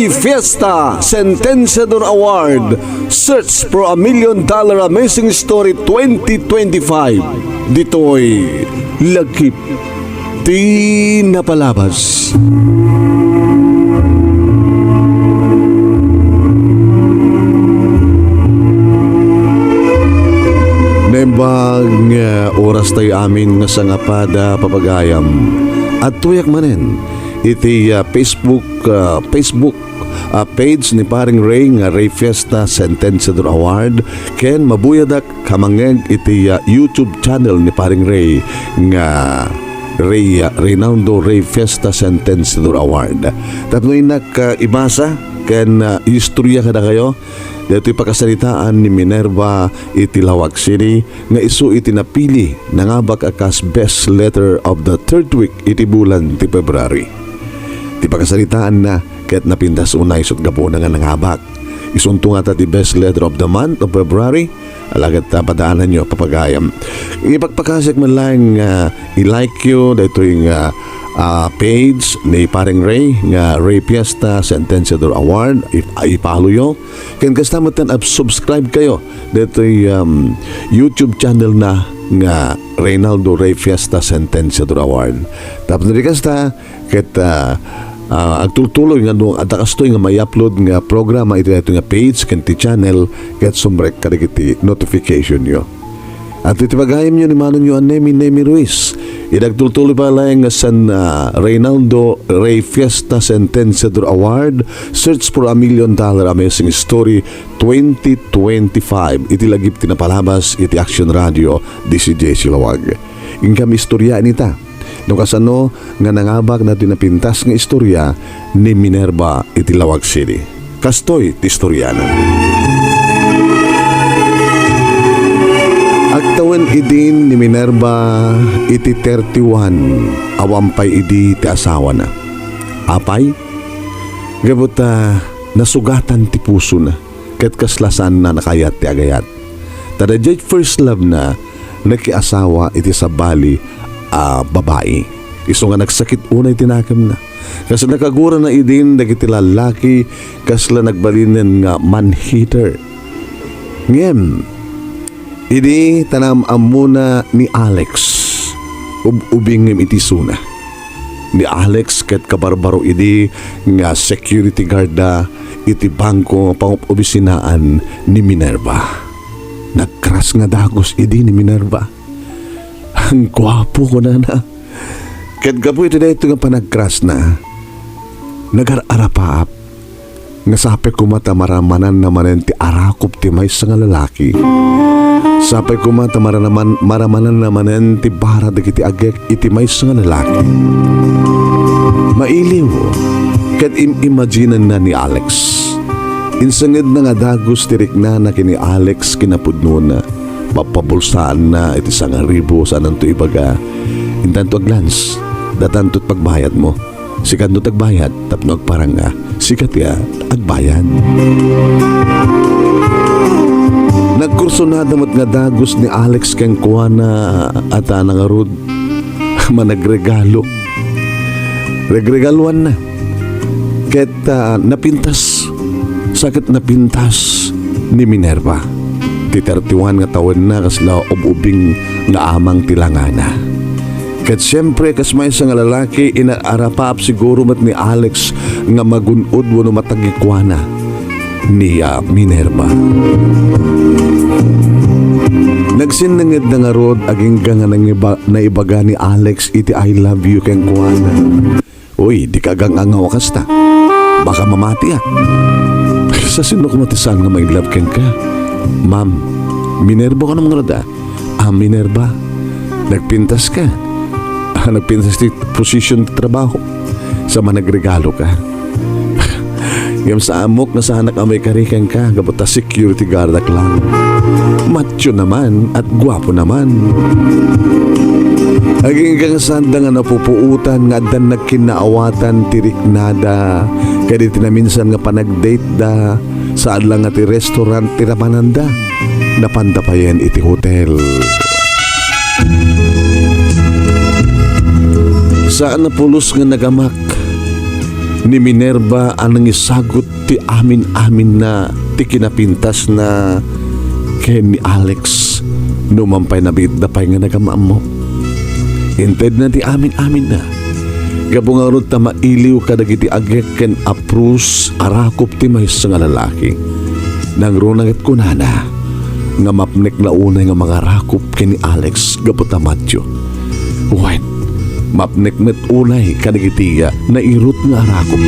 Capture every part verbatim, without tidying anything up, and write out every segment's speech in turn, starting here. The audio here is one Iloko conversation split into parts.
Fiesta Sentenciador Award, Search for a Million Dollar Amazing Story twenty twenty-five. Ditoy Lagip ti Napalabas. Naimbag nga oras tayo amin nga sangapada, papagayam. Adtoyak manen iti, ah, Facebook, ah, Facebook, ah, page ni Paring Ray nga Ray Fiesta Sentenciador Award, ken mabuyadak ka mangngeg iti, ah, YouTube channel ni Paring Ray nga Ray, ah, Reynaldo Ray Fiesta Sentenciador Award. Tapno innak, ah, ibasa ken, ah, istorya kadakayo daytoy pakasaritaan ni Minerva iti Laoag City nga isu iti napili, nangabak a kas best letter of the third week iti bulan ti February. Ti pakasaritaanna ket napintas unay isut' gapuna nga nangabak. Isunto ngata ti best letter of the month of February, alagad ta padaananyo, papagayam. Ipakpakasiak man laeng nga i-like yo daytoy nga, ah, page ni Paring Ray nga Ray Fiesta Sentenciador Award. Ip-, i-follow yo. Ken kasta met, ah, subscribe kayo daytoy, um, YouTube channel na nga Reynaldo Ray Fiesta Sentenciador Award. Tapno di kasta, ket, ah, ah, agtultuloy nga no adda kastoy nga mai-upload nga programa iti daytoy nga page ken ti channel, ket sumrek kadagiti notification yo. At iti pagayamyo ni manonyo a Nemi, Nemi Ruiz, iti agtultuloy pay laeng nga San, ah, Reynaldo Ray Fiesta Sentenciador Award, Search for a Million Dollar Amazing Story twenty twenty-five, iti lagip ti napalabas iti Action Radio, D C J Silawag. Inkam istorya inita. No kasano nga nangabak daytoy napintas nga istorya ni Minerva iti Laoag City. Kastoy ti istoriana. Agtawen idin ni Minerva iti thirty-one, awan pay idi ti asawana. Apay? Gapu ta nasugatan ti pusona. Ket kasla saanna nakayat ti agayat. Ta daydiay first love na, nakiasawa iti sabali a babai. Isu nga nagsakit unay ti nakemna. Kas nakagurana idin dagiti lallaki, kasla nagbalinen nga man-hater. Ngem, idi ta naam-ammona ni Alex, ub-ubing ngem iti isuna. Ni Alex ket kabarbaro idi nga security guard da iti bangko nga pangob-obisinaan ni Minerva. Nagkras nga dagus idi ni Minerva. "Ang gwapo," kunana. Ket gapu iti daytoy nga panagkrasna, nagar-arapaap nga sapay koma ta maramananna manen ti arakop ti maysa nga lalaki. Sapay koma ta maranaman-, maramananna manen ti bara dagiti agek iti maysa nga lalaki. Mailiw ket im-imaginanna ni Alex. Insangedna nga dagus ti riknana ken ni Alex kinapudnona. Pappabulsaanna iti sangaribu, saananto ibaga, "Intanto aglans, datanto ti pagbayadmo." Sika no ti agbayad tapno agparang nga sika ti agbayad. Nagkursunada met nga dagus ni Alex kenkuana a ta nangarud managregalo. Regregaluanna. Ket, ah, napintas. Sa ket napintas ni Minerva. Ti thirty-one nga tawenna kasla ub-ubing nga amang ti langana. Ket siempre, kas maysa nga lalaki, inaarapap siguro met ni Alex nga magun-od wenno matagikuana ni, ah, Minerva. Nagsinnangedna ngarud agingga nga nangiba-, naibaga ni Alex iti "I love you" kenkuana. Uy, dika agang-angaw a kasta. Baka mamatiak. Sa sino koma ti saan nga ma-in love kenka? Ma'am, Minerva ka naman nga da. Ah, Minerva, nagpintas ka. Ah, nagpintas ti position ti trabaho. Sa managregalo ka. Ngem sa ammok nga saanak a maikari kenka, gapu ta security guard ak lang. Macho naman at guapo naman. Agingga nga sanda nga napupuotan nga addan nagkinnaawatan ti riknada, ket iti naminsan nga panagdate da, saan lang nga ti restaurant ti ramananda. Napanda payen iti hotel. Saan a pulos nga nagamak. ni Minerva a nangisagut ti amin-aminna ti kinapintasna ken ni Alex no man pay nabiitda pay nga nagam-ammo. Intedna ti amin-aminna. Gapu ngarud ta mailiw kadagiti agek ken apros a rakop ti maysa nga lalaki. Nangruna ket kunana nga mapnek la unay nga mangarakop ken ni Alex gapu ta madyo. Wen, mapnek met unay kadagiti nairut nga arakop.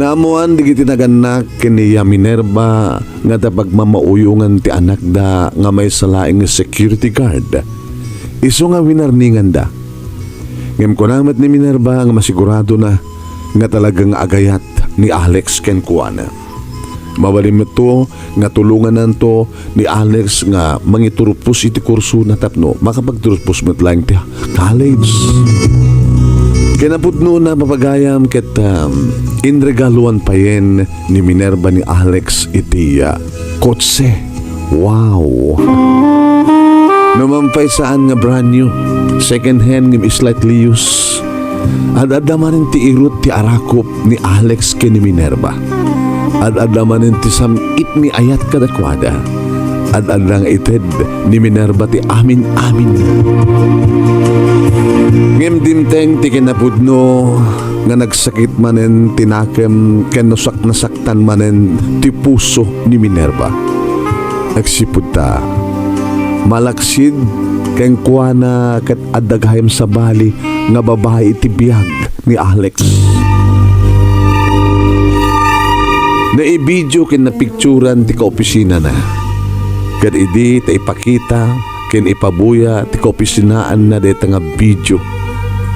Naammoan dagiti nagannak ken ni Minerva nga adda pagmamauyongan ti anakda nga maysa laeng nga security guard, isu nga winarninganda. Ngem kuna met ni Minerva nga masiguradona nga talaga nga agayat ni Alex kenkuana. Mabalin metto nga tulongannanto ni Alex nga mangiturpos iti kursona tapno makapagturpos met laeng ti college. Kinapudnona, papagayam, ket, um, inregaloan payen ni Minerva ni Alex iti, ah, kotse. Wow! No man pay saan nga brand new, second hand ngem slightly used. Ad-adda manen ti irut ti arakop ni Alex ken ni Minerva. Ad-adda manen ti sam-it ni ayat kadakuada. Ad-adda nga ited ni Minerva ti amin-amin. Ngem dimteng ti kinapudno nga nagsakit manen ti nakem ken nasak-nasaktan manen ti puso ni Minerva. Agsipud ta, malaksid kenkuana ket adda gayam sabali nga babai iti biag ni Alex. Naibidio ken napikturan ti kaopisinana. Ket idi ta ipakita ken ipabuya ti kaopisinaanna dayta nga bidio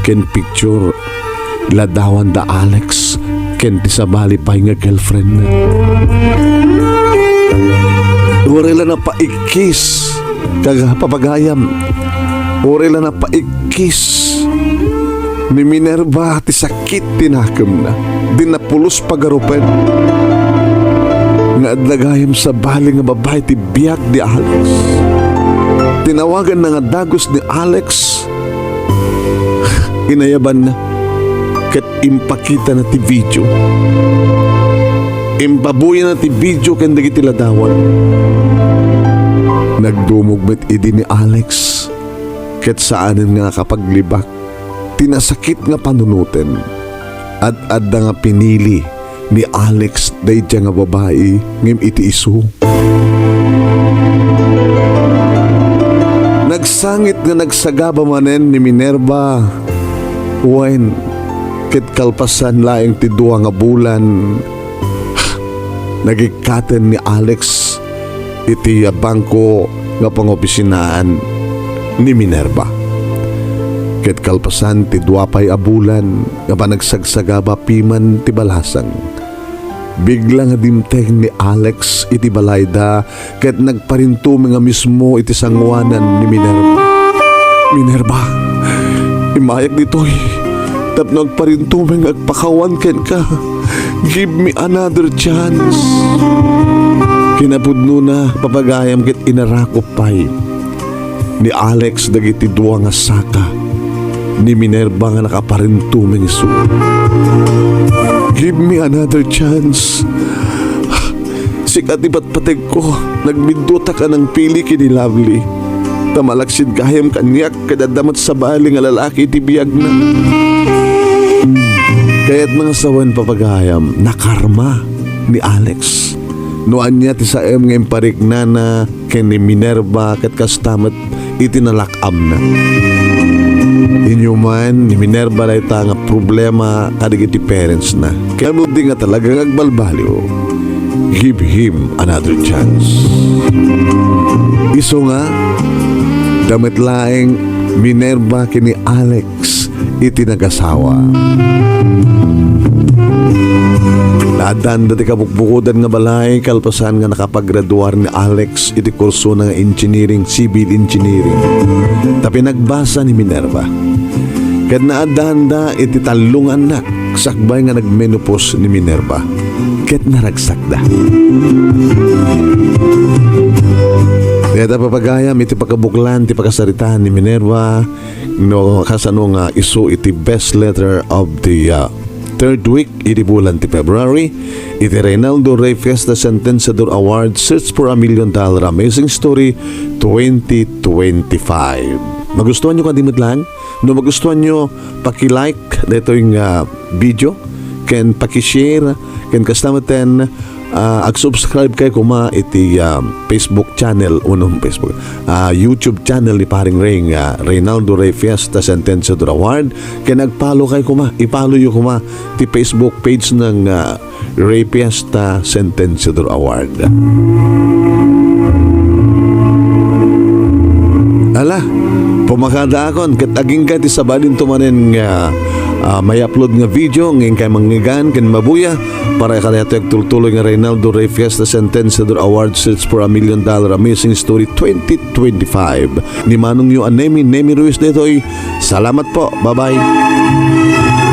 ken picture, ladawan da Alex ken ti sabali pay nga girlfriendna. Uray la napaikkis, kaga papagayam, uray la napaikkis ni Minerva ti sakit ti nakemna, di napulos pagarupen nga adda gayam sabali nga babai ti biag ni Alex. Tinawaganna nga dagus ni Alex. Inayabanna ket impakitana ti video. Impabuyana ti video ken dagiti ladawan. Nagdumog met idi ni Alex ket saanen nga nakapaglibak ti nasakit nga panunoten. Ad-adda nga pinili ni Alex daydiay nga babai ngem iti isu. Nagsangit nga nagsagaba manen ni Minerva. Wen, ket kalpasan laeng ti dua nga bulan, nagikkaten ni Alex iti bangko nga pangopisinaan ni Minerva. Ket kalpasan ti dua pay a bulan nga panagsagsagaba piman ti balasang, bigla nga dimteng ni Alex iti balayda ket nagparintumeng a mismo iti sangoanan ni Minerva. "Minerva, immayak ditoy tapno agparintumeng nga agpakawan kenka. Give me another chance." Kinapudnona, papagayam, ket inarakop pay ni Alex dagiti dua nga saka ni Minerva nga nakaparintumeng isu. "Give me another chance. Sika ti patpategko. Nagbiddutak a nangpili ken ni Lovely. Ta malaksid gayam kaniak ket adda met sabali nga lalaki iti biagna." Kayatna nga sawen, papagayam, nakarma ni Alex no ania ti saem nga impariknana ken ni Minerva ket kasta met iti nalak-amna. Inyuman ni Minerva dayta nga problema kadagiti parentsna. Kaya mo di nga talaga nga agbalbaliw, give him another chance. Isu nga, da met laeng Minerva ken ni Alex iti nagasawa. Naaddaanda ti kabukbukodan nga balay kalpasan nga nakapagraduar ni Alex iti kursona nga engineering, civil engineering, ta pinagbasa ni Minerva. Ket naaddaanda iti tallo nga annak sakbay nga nagmenopause ni Minerva. Ket naragsakda. Dayta papagayam iti pakabuklan ti pakasaritaan ni Minerva no kasano nga isu iti best letter of the, uh, third week idi bulan ti February iti Reynaldo Rey Fiesta Sentenciador Award Search for a Million Dollar Amazing Story twenty twenty-five. Magustuhan nyo kadi met lang? No magustuhan nyo, paki-like daytoy nga video ken paki-share ken kasta metten, ah, ag-subscribe kay kuma iti, ah, Facebook channel, uno, Facebook, ah, YouTube channel ni Paring Ray nga Reynaldo Rey Fiesta Sentenciador Award, ken ag-follow kay kuma, i-follow yo kuma ti Facebook page ng, ah, Rey Fiesta Sentenciador Award. Ala, pumakadaakon ket agingga ti sabali to manen nga, ah, may upload nga video nga inkay mangngeggan ken mabuya para kadaytoy agtultuloy nga Reynaldo Rey Fiesta Sentenciador Award Search for a Million Dollar Amazing Story twenty twenty-five. Ni manongyo a Nemi, Nemi Ruiz daytoy. Salamat po. Bye-bye.